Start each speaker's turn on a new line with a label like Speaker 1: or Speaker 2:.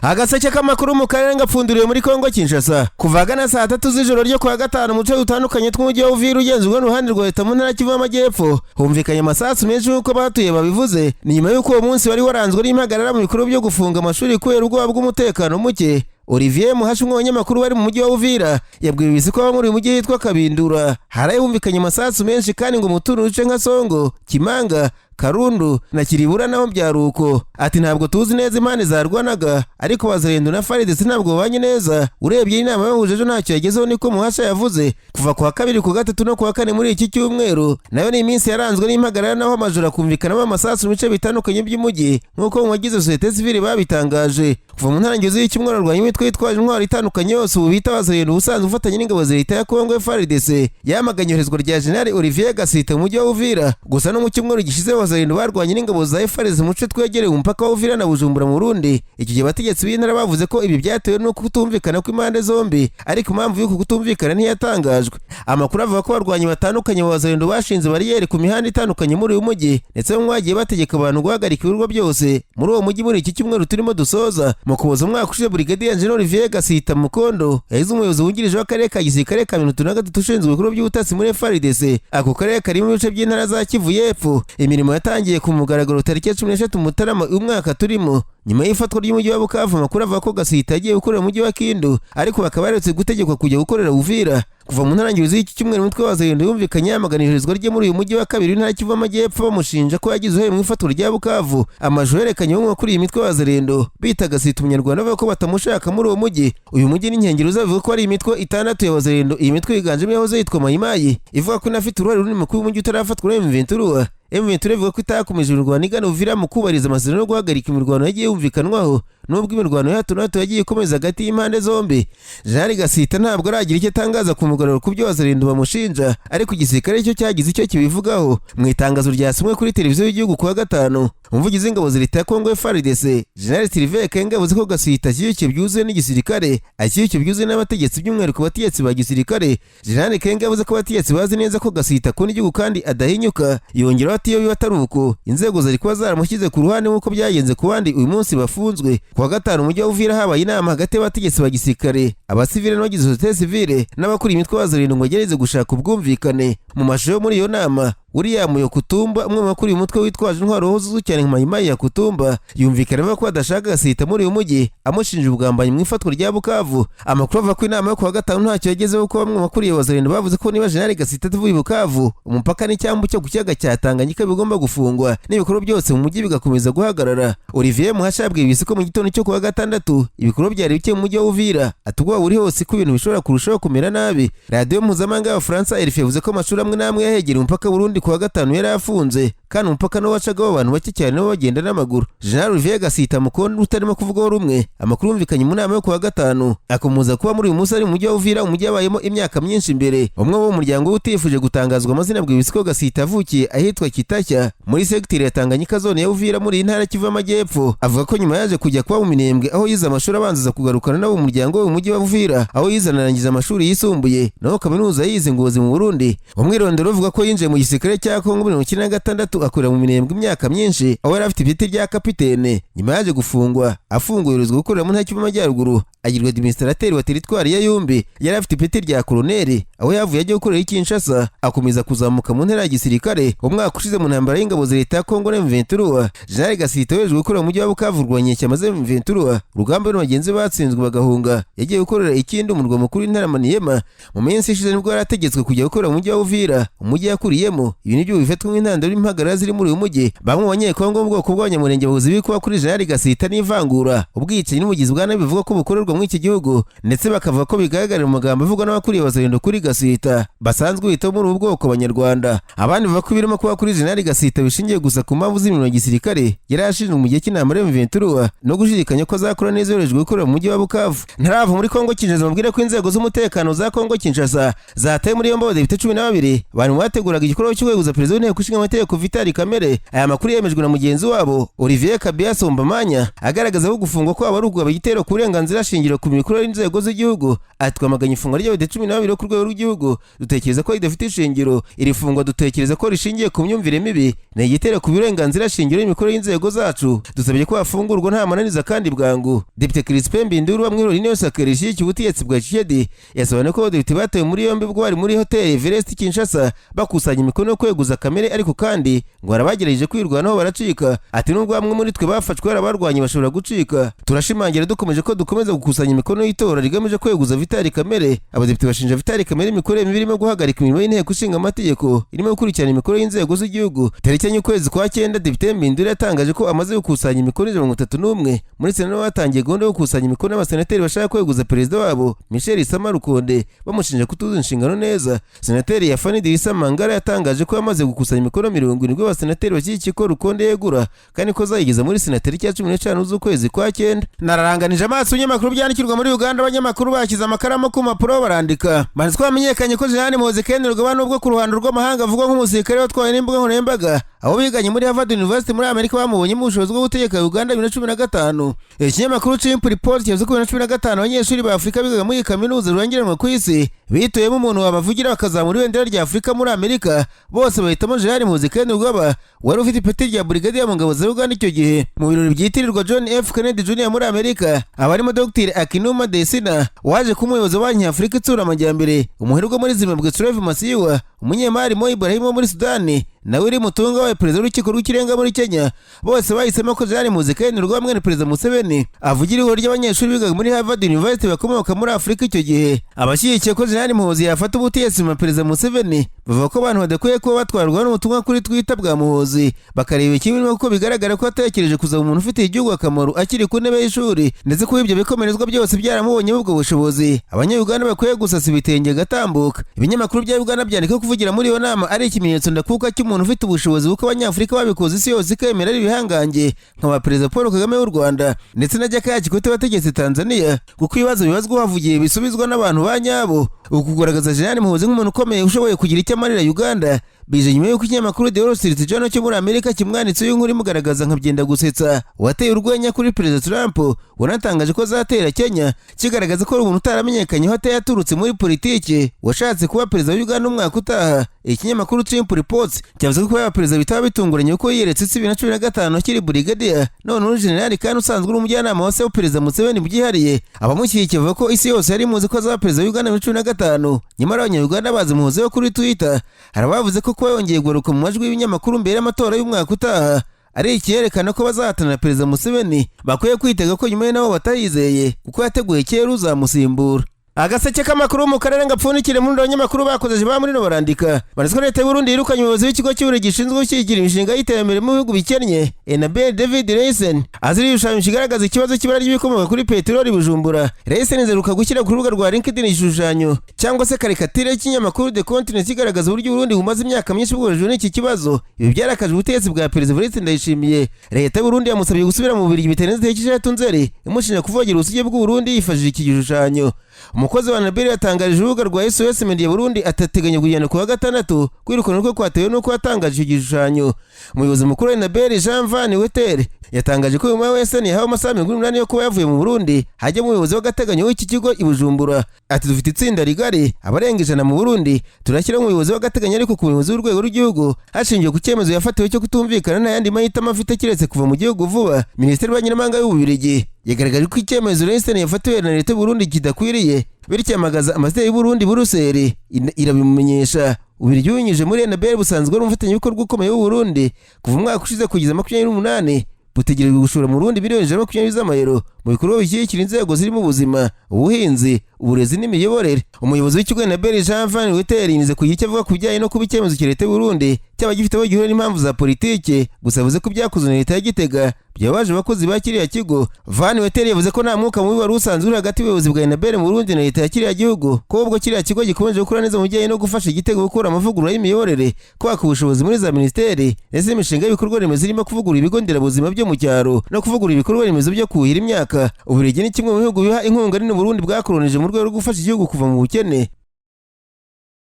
Speaker 1: Agaseke k'amakuru mu karere gapfunduriwe muri Kongo Kinshasa. Kuva ahagana saa 3 z'ijoro ryo kuwa gatanu, mu duce dutandukanye tw'umujyi wa Uvira ugenzurwa n'uruhande rwa leta mu ntara Kivu y'Amajyepfo, humvikanye amasasu menshi nk'uko abahatuye babivuze. Ni nyuma y'uko uwo munsi wari waranzwe n'impagarara mu bikorwa byo gufunga amashuri kubera ubwoba bw'umutekano muke. Olivier Muhashi, umwe mu banyamakuru bari mu mujyi wa Uvira, yabwiye BBC ko muri uyu mujyi hitwa Kabindura haraye humvikanye amasasu menshi, kandi ngo mu tundi duce nka Songo, Kimanga, Karundu na Kiribura naho byari uko. Ati: "Ntabwo tuzi neza impande zarwanaga, ariko Wazalendo na FARDC ntabwo babanye neza. Urebye inama bahuje ejo ntacyo yagezeho," niko Muhasha yavuze. Kuva kuwa kabiri, ku gatatu no kuwa kane muri iki cyumweru nayo ni iminsi yaranzwe n'impagarara, naho amajoro akumvikanamo amasasu mu bice bitandukanye by'umujyi, nk'uko mu bagize sosiyete sivile babitangaje. Kuva mu ntangiriro z'icyumweru, arwanya imitwe yitwaje intwaro itandukanye yose ubu bita Wazalendo, ubusanzwe ufatanya n'ingabo za leta ya Kongo FARDC, yamaganye iyoherezwa rya General Olivier Gasita mu mujyi wa Uvira. Gusa no mu cyumweru gishize, Wazalendo barwanye n'ingabo za FARDC mu duce twegereye umupaka wa Uvira na Bujumbura mu Burundi. Icyo gihe abategetsi b'intara bavuze ko ibi byatewe no kutumvikana kw'impande zombi, ariko impamvu y'uku kutumvikana ntiyatangajwe. Amakuru avuga ko abarwanyi batandukanye ba Wazalendo bashinze bariyeri ku mihanda itandukanye muri uyu mujyi, ndetse bamwe bagiye bategeka abantu guhagarika ibikorwa byose muri uwo mujyi muri iki cyumweru turimo dusoza. Mu Kuboza umwaka ushize, Brigadier General Olivier Gasita Mukondo yagize umuyobozi wungirije w'akarere ka gisirikare ka 33 ushinzwe ibikorwa by'ubutasi muri FARDC. Ako karere karimo ibice by'intara za Kivu y'Epfo. Imirimo yatangiye ku mugaragaro tariki ya 13 Mutarama uyu mwaka turimo, nyuma y'ifatwa ry'umujyi wa Bukavu. Amakuru avuga ko Gasita yagiye gukorera umujyi wa Kindu, ariko bakaba baherutse gutegekwa kujya gukorera Uvira. Kuva mu ntangiriro z'iki cyumweru, umutwe wa Wazalendo yumvikanye yamagana iyoherezwa rye muri uyu mujyi wa kabiri w'intara Kivu y'Amajyepfo, bamushinja ko yagize uruhare mu ifatwa rya Bukavu. Amajoro yerekanye bamwe kuri iyi mitwe wa Wazalendo bita Gasita Umunyarwanda, bavuga ko batamushaka muri uwo mujyi. Uyu mujyi n'inkengero zawo bivuga ko ari imitwe itandatu ya Wazalendo. Iyi mitwe yiganjemo yahoze yitwa Mayimayi, ivuga ko inafite uruhare runini mu kuba umujyi utarafatwa na M23. M23 ivuga ko itakomeje imirwano igana Uvira mu kubahiriza amasezerano yo guhagarika imirwano yagiye yumvikanwaho, nubwo imirwano ya hato na hato yagiye ikomeza hagati y'impande zombi. Jean Gasita ntabwo aragira icyo atangaza ku mugaragaro ku byo Wazalendo bamushinja, ariko igisirikare cyo cyagize icyo kibivugaho. Mu itangazo ryasomwe kuri televiziyo y'igihugu kuwa gatanu, umuvugizi w'ingabo za leta ya Kongo FARDC, General Sylvain Ekenge, yavuze ko Gasita ashyigikiye byuzuye n'igisirikare, ashyigikiye byuzuye n'abategetsi, by'umwihariko abategetsi ba gisirikare. General Ekenge yavuze ko abategetsi bazi neza ko Gasita akunda igihugu kandi adahinyuka. Yongeraho ati: "Iyo biba atari uko, inzego zari kuba zaramushyize ku ruhande nk'uko byagenze ku bandi uyu munsi bafunzwe." Kuwa gatanu, umujyi wa Uvira habaye inama hagati y'abategetsi ba gisirikare, abasivile n'abagize sosiyete sivile n'abakuriye imitwe Wazalendo ngo bagerageze gushaka ubwumvikane. Mu mashusho yo muri iyo nama, William Yakutumba, umwe mu bakuriye umutwe witwaje intwaro wahoze uzwi cyane nka Mayimayi Yakutumba, yumvikana avuga ko badashaka Gasita muri uyu mujyi, amushinja ubugambanyi mu ifatwa rya Bukavu. Amakuru avuga ko inama yo kuwa gatanu ntacyo yagezeho, kuko bamwe mu bakuriye Wazalendo bavuze ko niba General Gasita atavuye i Bukavu, umupaka n'icyambu cyo ku kiyaga cya Tanganyika bigomba gufungwa n'ibikorwa byose mu mujyi bigakomeza guhagarara. Olivier Muhasha yabwiye BBC ko mu gitondo cyo kuwa gatandatu ibikorwa byari bike mu mujyi wa Uvira, ati ubwoba buri hose ko ibintu bishobora kurushaho kumera nabi. Radiyo mpuzamahanga y'Abafaransa RFI yavuze ko amashuri amwe n'amwe yahegereye umupaka Burundi kuwa gatanu yari afunze, kandi umupaka nawo wacagaho abantu bake cyane nabo bagenda n'amaguru. General Olivier Gasita Mukondo utarimo kuvugaho rumwe amakuru yumvikanye mu nama yo kuwa gatanu, akomoza kuba muri uyu munsi ari mu mujyi wa Uvira, umujyi yabayemo imyaka myinshi imbere. Umwe wo mu muryango we utifuje gutangazwa amazina bwibisi ko Gasita yavukiye ahitwa Kitashya muri segiteri ya Tanganyika, zone ya Uvira, muri iyi ntara Kivu y'Amajyepfo. Avuga ko nyuma yaje kujya kuba mu Minembwe, aho yize amashuri abanza, aza kugarukana nabo mu muryango we mu mujyi wa Uvira, aho yize anarangiza amashuri yisumbuye. Naho kaminuza yize Ngozi mu Burundi. Umwirondoro uvuga ko yinjiye mu gisirikare cya Kongo 96, akorera mu Minembwe imyaka myinshi, aho yari afite ipeti rya kapitene. Nyuma yaje gufungwa, afunguye gukorera mu ntara Kivu y'Amajyaruguru, agirwa administrateur wa teritwari ya Yumbi. Yari afite ipeti rya koloneli, aho yavuye ajya gukorera i Kinshasa, akomeza kuzamuka mu ntera ya gisirikare. Umwaka ushize, mu ntambara y'ingabo za leta ya Kongo na M23, General Gasita yoherejwe gukorera mu mujyi wa Bukavu urwanya inyeshyamba za M23. Urugamba n'bagenzi batsinzwe bagahunga, yagiye gukorera ikindi umurwa mukuru w'intara Maniema. Mu minsi ishize nibwo yari ategetswe kujya gukorera mu mujyi wa Uvira, umujyi yakuriyemo. Ibi nibyo bifatwa nk'intandaro y'impagarara ziri muri uyu mujyi. Bamwe mu Banyekongo mu bwoko bw'Abanyamurenge bahuza ibikuba kuri General Gasita n'ivangura, ubwicanyi n'ubugizi bwa nabi bivuga ko bukorerwa muri iki gihugu, ndetse bakavuga ko bigaragarira mu magambo avugwa n'abakuriye Wazalendo kuri Gasita basanzwe bita muri ubu bwoko Abanyarwanda. Abandi bavuga ko ibirimo kuba kuri General Gasita bishingiye gusa ku mpamvu z'imirimo ya gisirikare yari ashinzwe mu gihe cy'intambara ya M23 no gushidikanya ko azakora neza yoherejwe gukorera mu mujyi wa Bukavu. Ntarava muri Kongo Kinshasa, mubwire ko inzego z'umutekano za Kongo Kinshasa zataye muri yombi abadepite 12 bari mu bateguraga igikorwa cyo kweguza perezida w'inteko ishinga amategeko Vital Kamerhe. Aya makuru yemejwe na mugenzi wabo Olivier Kabiya Sombamanya, agaragaza ko gufungwa kwabo ari ukugaba igitero ku burenganzira shingiro ku mikorere y'inzego z'igihugu. Ati: "Twamaganye ifungwa ry'abadepite 12 ku rwego rw'igihugu, dutekereza ko ridafite ishingiro. Iri fungwa dutekereza ko rishingiye ku myumvire mibi, ni igitero ku burenganzira shingiro y'imikorere y'inzego zacu. Dusabye ko bafungurwa nta mananiza kandi bwangu." Depite Crispin Mbinduru wa mwihuriro Union Sacrée ishyigikiye ubutegetsi bwa Tshisekedi yasobanuye ko abadepite batawe muri yombi ubwo bari muri hoteli Everest Kinshasa bakusanya imikono yo kweguza Kamerhe, ariko kandi ngo harabagerageje kwirwanaho baracika. Ati: "Nubwo bamwe muri twe bafashwe, hari abarwanye bashobora gucika. Turashimangira dukomeje ko dukomeza gukusanya imikono y'itora rigamije kweguza Vital Kamerhe." Abadepite bashinja Vital Kamerhe imikorere mibi irimo guhagarika imirimo y'inteko ishinga amategeko irimo gukurikirana imikorere y'inzego z'igihugu. Tariki 4 ukwezi kwa cyenda, Depite Mbinduri yatangaje ko amaze gukusanya imikono 131. Muri sena nabo batangiye gahunda yo gukusanya imikono y'abasenateri bashaka kweguza perezida wabo Michel Sama Lukonde, bamushinja kutuzuza inshingano neza. Senateri Yafani Dirisa Mangara yatangaje ko yamaze gukusanya imikono 70 y'abasenateri bashyigikiye ko Lukonde yegura, kandi ko azayigeza muri sena tariki ya 15 z'ukwezi kwa cyenda. Nararanganije amaso ibinyamakuru byandikirwa muri Uganda, abanyamakuru bashyize amakaramu ku mpapuro barandika. Banditswe ko hamenyekanye ko Jenerali Muhoozi Kainerugaba, nubwo ku ruhando rw'amahanga avugwa nk'umusirikare watwawe n'imbuga nkoranyambaga, abo biganye muri Harvard University muri Amerika bamubonyemo ubushobozi bwo gutegeka Uganda 2015. Ikinyamakuru Chimp Report kivuze ko 2015 abanyeshuri ba Afurika bigaga muri iyi kaminuza rurangiranwa ku isi bitoyemo umuntu wabavugira bakazamura ibendera rya Afurika muri Amerika, bose bahitamo Jenerali Muhoozi Kainerugaba wari ufite ipeti rya brigadier mu ngabo za Uganda icyo gihe. Mu birori byitirirwa John F Kennedy Jr muri Amerika, abarimo Dr Akinwumi Adesina waje kuba umuyobozi wa Banki Afurika Itsura Amajyambere, umuherwe muri Zimbabwe Strive Masiyiwa, umunyemari Mo Ibrahim wo muri Sudani na Willy Mutunga wabaye perezida w'urukiko rw'ikirenga muri Kenya, bose bahisemo ko Jenerali Muhoozi Kainerugaba mwene perezida Museveni avugira ihuriro ry'abanyeshuri bigaga muri Harvard University bakomoka muri Afurika icyo gihe. Abashyigikiye ko Jenerali Muhoozi yafata ubutegetsi mu perezida Museveni bavuga ko abantu badakwiye kuba batwarwa n'ubutumwa kuri Twitter bwa Muhoozi, bakareba ikibirimo, kuko bigaragara ko yatekereje kuzaba umuntu ufitiye igihugu akamaro akiri ku ntebe y'ishuri, ndetse kuba ibyo bikomerezwa byose byaramubonyemo ubwo bushobozi, Abanyayuganda bakwiye gusasa ibitenge agatambuka. Ibinyamakuru bya Uganda byandika ko kuvugira muri iyo nama ari ikimenyetso ndakuka cy'umuntu ufite ubushobozi, kuko Abanyafurika babikoze isi yose ikemera ari ibihangange nka ba perezida Paul Kagame w'u Rwanda ndetse na Jakaya Kikwete wategetse Tanzania, kuko ibibazo bibazwa uhavugiye bisubizwa n'abantu ba nyabo. Uku kugaragaza Jenerali Muhoozi nk'umuntu ukomeye ushoboye kugira icyo amarira Uganda bije nyuma y'uko ikinyamakuru The Wall Street Journal cyo muri Amerika kimwanditseho inkuru imugaragaza nka byenda gusetsa wateye urwenya kuri perezida Trump wanatangaje ko azatera Kenya, kigaragaza ko ari umuntu utaramenyekanye aho ateye aturutse muri politiki washatse kuba perezida wa Uganda umwaka utaha. Ikinyamakuru Chimp Reports cyavuze ko kuba yaba perezida bitaba bitunguranye, kuko yiyeretse isi 2015 akiri brigadier, none uri generali kandi usanzwe uri umujyanama wa se wa perezida Museveni byihariye. Abamushyigikiye bavuga ko isi yose yari imuzi ko azaba perezida wa Uganda 2015, nyamara Abanyayuganda bazi Muhoozi wo kuri Twitter. Hari abavuze ko kuba yongeye kugaruka mu majwi y'ibinyamakuru mbere y'amatora y'umwaka utaha ari icyerekana ko bazahatanira perezida Museveni bakwiye kwitega ko nyuma ye nabo batayizeye, kuko yateguye kera uzamusimbura. Agaseke k'amakuru mu karere ngapfundikire muri abanyamakuru bakoze ba muri no barandika. Banditswe leta y'u Burundi yirukanye umuyobozi w'ikigo cy'uburezi gishinzwe gushyigikira imishinga y'iterambere mu bihugu bikennye, Enabel, David Reysen, azira ibishushanyo kigaragaza ikibazo cy'ibura ry'ibikomoka kuri peteroli Bujumbura. Reysen izeruka gushyira ku rubuga rwa LinkedIn igishushanyo cyangwa se karikatire y'ikinyamakuru The Continent kigaragaza uburyo Burundi bumaze imyaka myinshi bwugarijwe n'iki kibazo. Ibi byarakaje ubutegetsi bwa perezida Evariste Ndayishimiye. Leta y'u Burundi yamusabye gusubira mu Bubiligi bitarenze tariki 6 Nzeri, imushinja kuvogera ubusugi bw'u Burundi yifashishije iki gishushanyo. Umukozi wa Enabel yatangarije urubuga rwa SOS Media Burundi atateganya kugenda ku wa gatandatu. Kwirukanwa kwe kwatewe n'uko yatangaje icyo gishushanyo. Umuyobozi mukuru wa Enabel, Jean Van Weter, yatangaje ko uyu wese yahawe amasaha 80 yo kuba yavuye mu Burundi, hajyamo umuyobozi w'agateganyo w'iki kigo i Bujumbura. Ati: "Dufite itsinda rigari, abarenga 100 mu Burundi. Turashyiraho umuyobozi w'agateganyo, ariko ku buyobozi bw'urwego rw'igihugu hashingiwe ku cyemezo yafatiwe cyo kutumvikana n'ayandi mahitamo afite keretse kuva mu gihugu vuba." Minisiteri y'Ububanyi y'Ububiligi yagaragaje ko icyemezo Reysen yafatiwe na leta y'u Burundi kidakwiriye, bityo yamagaza ambasaderi y'u Burundi Buruseli irabimumenyesha. Ububiligi bubinyujije muri Enabel busanzwe ari umufatanyabikorwa ukomeye w'u Burundi. Kuva umwaka ushize kugeza 28 butegerejwe gushora mu Burundi miliyoni 120 z'amayero mu bikorwa bishyigikira inzego zirimo ubuzima, ubuhinzi, uburezi n'imiyoborere. Umuyobozi w'ikigo Enabel, Jean Van Weter, yinize kugira icyo avuga ku bijyanye no kuba icyemezo cya leta y'u Burundi cyaba gifite aho gihuriye n'impamvu za politike, gusa yavuze ko ibyakozwe na leta ya Gitega byababaje abakozi ba kiriya kigo. Van Weter yavuze ko nta mwuka mubi wari usanzwe uri hagati y'ubuyobozi bwa Enabel mu Burundi na leta ya kiriya gihugu, ko ubwo kiriya kigo gikomeje gukora neza mu bijyanye no gufasha Igitego gukora amavugurura y'imiyoborere, kwaka ubushobozi muri za minisiteri, ndetse n'imishinga y'ibikorwa remezo irimo kuvugurura ibigo nderabuzima byo mu cyaro no kuvugurura ibikorwa remezo byo kuhira imyaka. Ububiligi ni kimwe mu bihugu biha inkunga nini Burundi bwakoronije mu rwego rwo gufasha igihugu kuva mu bukene.